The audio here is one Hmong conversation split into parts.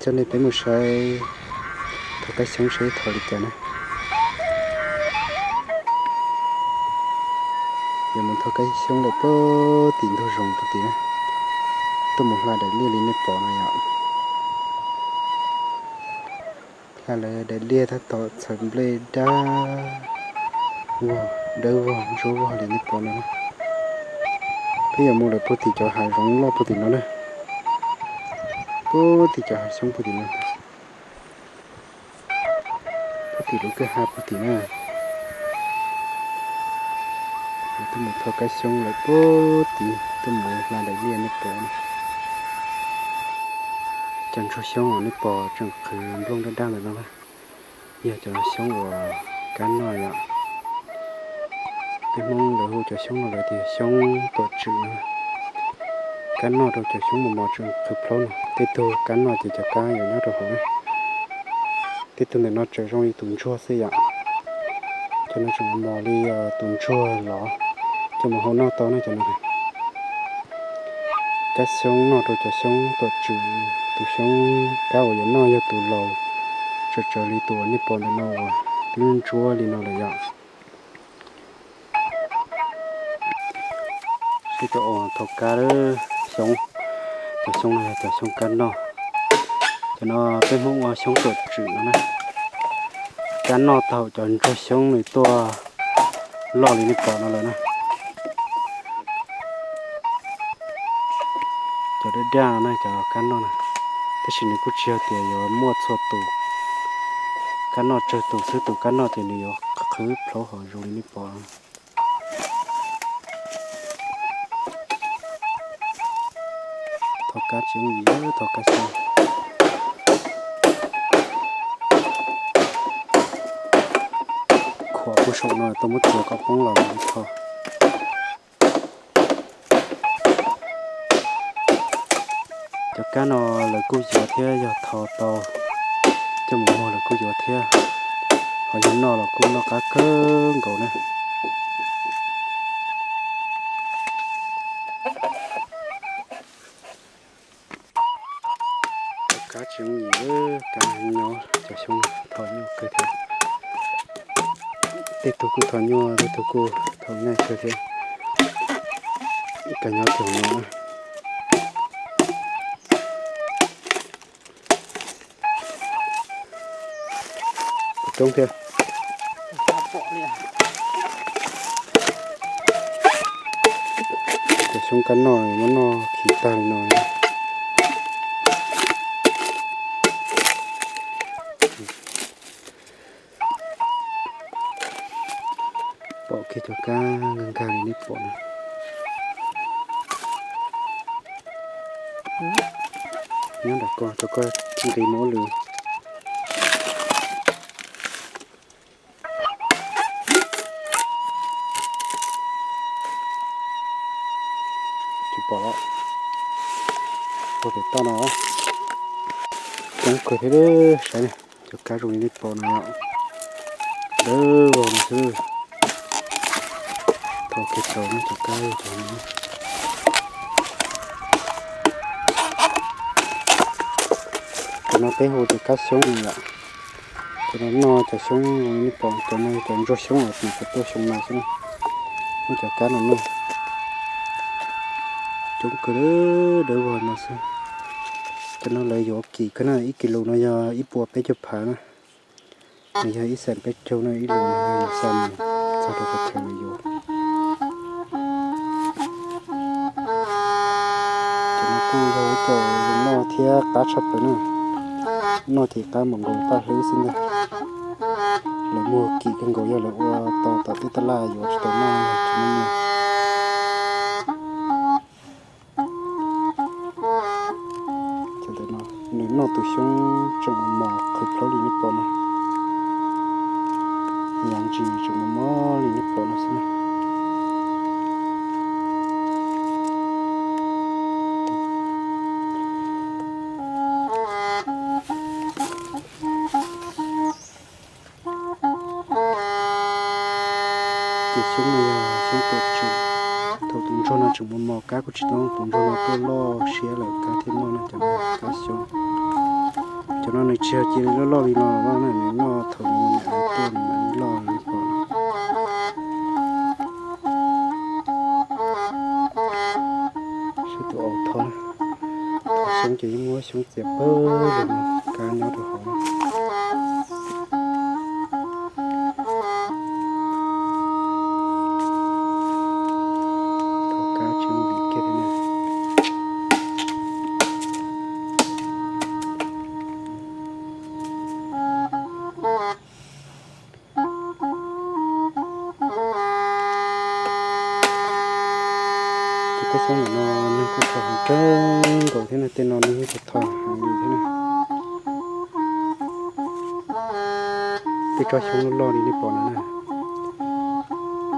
Coj nej peb mus saib thov kab xyoob saib thov li cas na. Yuav mus thov kab xyoob lawm puag tim ntug zoov puag tim na. Tuaj mus hla daim liaj li nej pom no yom. Hla lawv daim liaj tab tom txhawv nplej dawb vog, dawb vog ntsuab vog li nej pom no. Peb yuav mus lawm puag tim cov hav zoov loj puag tim no na. Puag tim cov hav xyoob puag tim no. Puag tim lub kwj ha puag tim na. Tuaj mus thov kab xyoob lawm puag tim, tuaj mus hla daim liaj nej pom. Cov ntsuag xyoob uas nej pom tseem qhwv nplooj daj daj ntawm no na, yog cov xyoob uas kab noj yom. Peb Hmoob lawv hu cov xyoob no lawv tias xyoob tuam tswm no. Kab noj rau cov xyoob mos mos tseem qhwv plaub no. Tej tug kab noj ces cov kab yuav nyob rau hauv na. Tej tug ntawm no tseem zoo li tus ntsuag xwb yom. Cov no tseem mos li tus ntsuag los, coj mus hau noj tau na cov no. Kab xyoob noj rau cov xyoob tuam tswm, tus xyoob kab uas yuav noj yog tus laus, tsawv tsawv li tus uas nej pom ntawm no uas twb ntsuab li no lawm yom. Sib cov uas thov kab xyoob, cov xyoob no yog cov xyoob kab noj. Cov no peb Hmoob ua xyoob tuam tswm no na. Kab noj tau cov ntsuag xyoob nws tuaj loj li nej pom no lawm na. Cov daj daj no na cov kab noj na, tab sis nws kuj tsis yog tias yuav muaj txhua tus. Kab noj tsawg tus xwb, tus kab noj ces nws yuav qhwv plaub hauv zoo li nej pom. Thov kab tsis yooj yim, thov kab xyoob. Khuam puag saum no tau muab txiav kom poob los mus thov. Cov kab no lawv kuj yuav thiab, yog thov tau coj mus muag lawv kuj yuav thiab. Ho yog noj los kuj noj qab kawg nkaus na. Thov kab tsis yooj yim, kab nyob cov xyoob thov nyuaj kawg thiab. Tej tug kuj thov nyuaj, tej tug kuj thov nyuaj kawg thiab. Kab nyob cov no na. Coob thiab. Cov xyoob kab noj muab noj khi tag li no. Pom kiag cov kab nkag nkag li nej pom no. Nyob nram ko, cov ko nqis mus ua lwm. Tsis pom, puag pem toj no. Coob kawg thiab, saib na, cov kab zoo li nej pom no, dawb vog no xwb. Thov kiag tau no cov kab cov no. Cov no peb hu tias kab xyoob no yom. Cov no noj cov xyoob zoo li nej pom, cov no cov ntsuag xyoob uas tim cov tauj xyoo no xwb na. Muab cov kab no noj. Coob kawg, dawb vog no xwb. Cov no lawv yuav kim kawg na, ib kis lus no yog ib puas peb caug phav na. Nws yog ib xees peb caug no, ib lus no yog xya mus txog rau pes tsawg lawv yuav. Cov no kuj yog ib co zoo noj thiab qab tshaj plaws na. Noj ces qab npaum nkaus paj hlwb xwb ntag. Lawv muag kim kawg nkaus, yog lawv ua tau tom tej taj laj yuav tsis tau noj, tsis muaj nyiaj. Cov ntawm no nws noj tus xyoob tseem mos mos qhwv plaub li nej pom no. Yav ntsis tseem mos mos li nej pom no xwb na. Ces xyoob no yog xyoob tuam tswm. Thaum tus ntsuag no tseem mos mos kab kuj tsis tau, tus ntsuag no tuaj loj siab lawm kab thiaj noj no, cov no kab xyoob. Cov no nws tsis yog cia li loj loj li no loj na, nws loj thaum nws me me tuaj nws mam li loj li pom. Seb tus aus thov, thov xyoob ces yeej muab xyoob txiav pawg lug kab nyob rau hauv. Thov kab tsis muaj vim kiag li na. Ces kab xyoob ntawm no neeg kuj thov heev kawg nkaus thiab na, tej no neeg yeej thov heev li thiab na. Tej tsob xyoob loj loj li nej pom no na,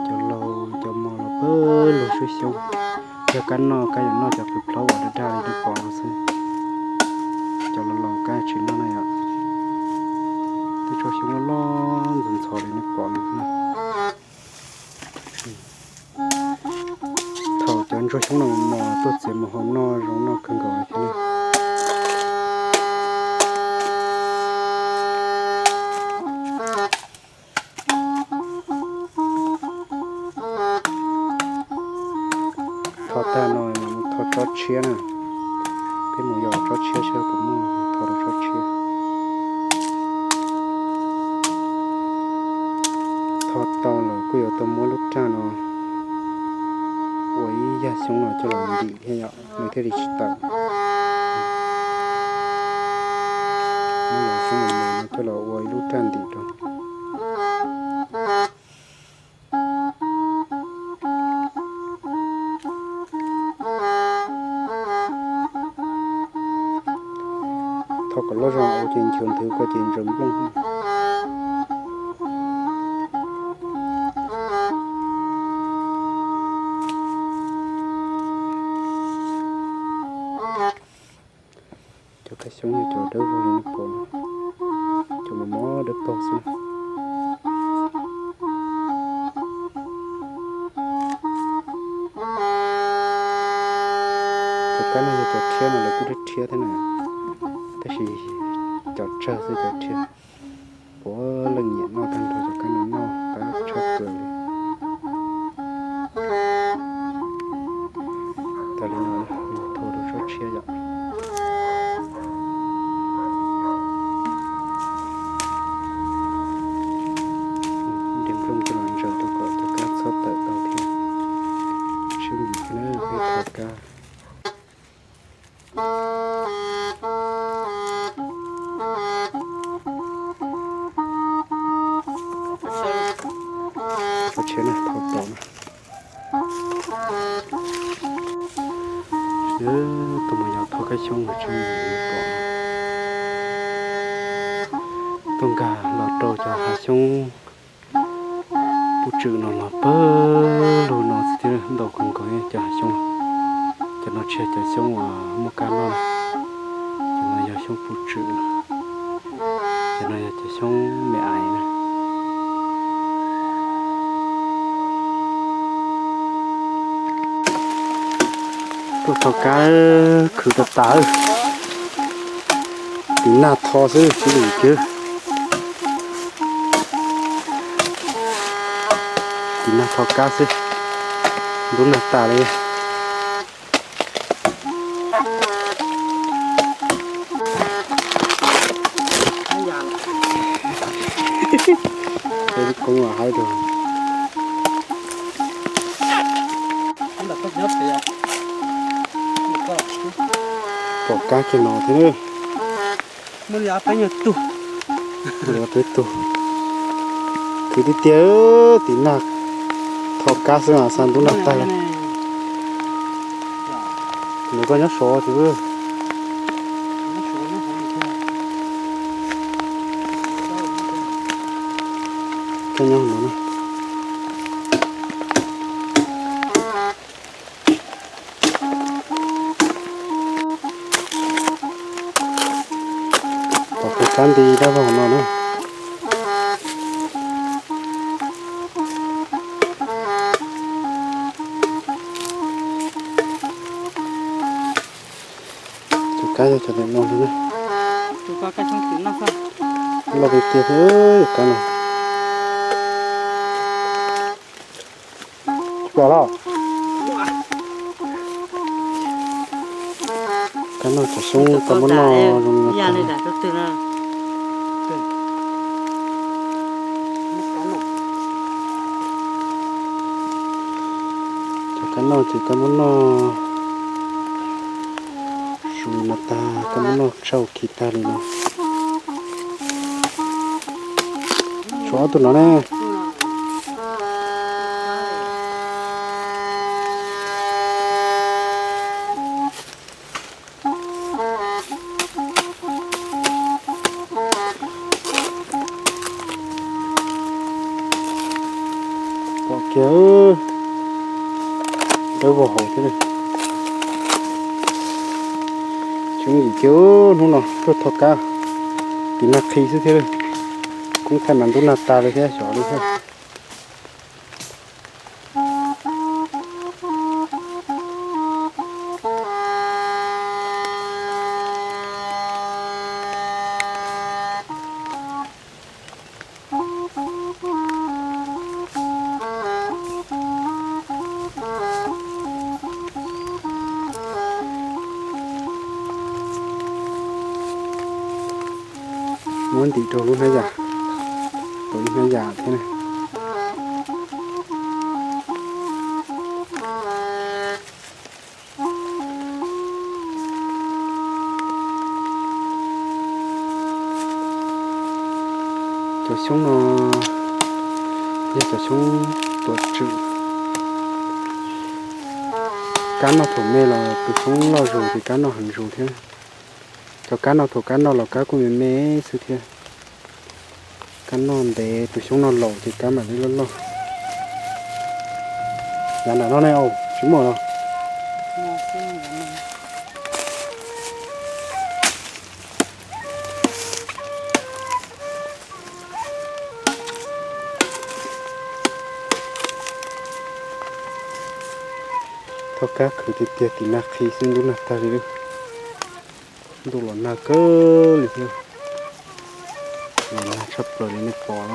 cov laus cov mos los pawg lug swb xyoob. Yog kab noj kab yuav noj cov qws plhaub uas daj daj li nej pom no xwb. Cov laus laus kab tsis noj na yom. Tej tsob xyoob loj loj ntxhov ntxhov li nej pom no xwb na. Thaum cov ntsuag xyoob no mos tuaj txiav mus hau noj zoo noj kawg nkaus li thiab na. Thov tag no mus thov tsob tshiab na. Peb mus yos tsob tshiab saib puas muaj, thov rau tsob tshiab. Thov tau lawm kuj yuav tau muab lub raj no ua ib yag xyoob no coj los ntim thiab yom, nws thiaj li tsis tawm. Muab yam xyoob no coj los ua ib lub raj ntim rau. Thov kom loj zog ua ces nchuav nthwv ko ces ntsaws nplooj. Cov kab xyoob yog cov dawb vog li nej pom, cov mos mos dawb paug xwb. Cov kab no yog cov rhiab no lawv kuj rhiab thiab na, tab sis cov tsawg xwb cov rhiab. Puav leej nyiam noj tag nrho cov kab no noj qab tshaj plaws li. Tas li no, thau rau tsob tshiab yom. Nrhiav nplooj coj los ntsaws rau kom cov kab txhob tawm tau thiab. Siab ntsws thiab na peb thov kab. Tsob tshiab na, thau tau na. Tuaj mus yos thov kab xyoob mas tsis pom. Tuaj nkag los rau cov hav xyoob puj tswm no los pawg lug no xwb thiab, ntau kawg nkaus cov hav xyoob. Cov no tsis yog cov xyoob uas muaj kab noj, cov no yog xyoob puj tswm, cov no yog cov xyoob me ais na. Tuaj thov kab khwv tas tas, tiv nag tho xwb tsis lwm kiag. Tiv nag tho kab xwb, ntub nag tas li. Peb lub koob haib rau. Pom kab kiag no thiab. Peb tug, khwv tiag tiag, tiv nag tho kab xwb mas xa ntub nag tag li. Nws koj nyob sov tus. Koj nyob no na. Pom tus kab nti dab vog no na. Tus kab yog cov ntawm no li na. Los tiag tiag thiab kab no. Pom los? Kab noj cov xyoob kab muab noj zoo li no. Cov kab noj ces kab muab noj zoo no tag, kab muab noj tsau khi tag li no. Tshuav ob tug no ne. Pom kiag dawb vog hauv thiab. Tseem yim kiag hnub no tuaj thov kab, tiv nag qhi xwb thiab. Koob thaij mas ntub nag tas li thiab xyov li thiab. Muab ntim rau lub hnab yam, rau ib hnab yam thiab na. Cov xyoob no yog cov xyoob tuam tswm. Kab noj thaum me los tus xyoob loj zus ces kab noj heev zus thiab. Cov kab no thaum kab noj los kab kuj me me xwb thiab. Kab noj ntev, tus xyoob no laus ces kab mam li loj loj. Yav nram no ne, tsis muaj los. Thov kab khwv tiag tiag, tiv nag qhi xwb, ntub nag tag li. Ntuj los nag kawg li thiab, los nag tshaj plaws li nej pom.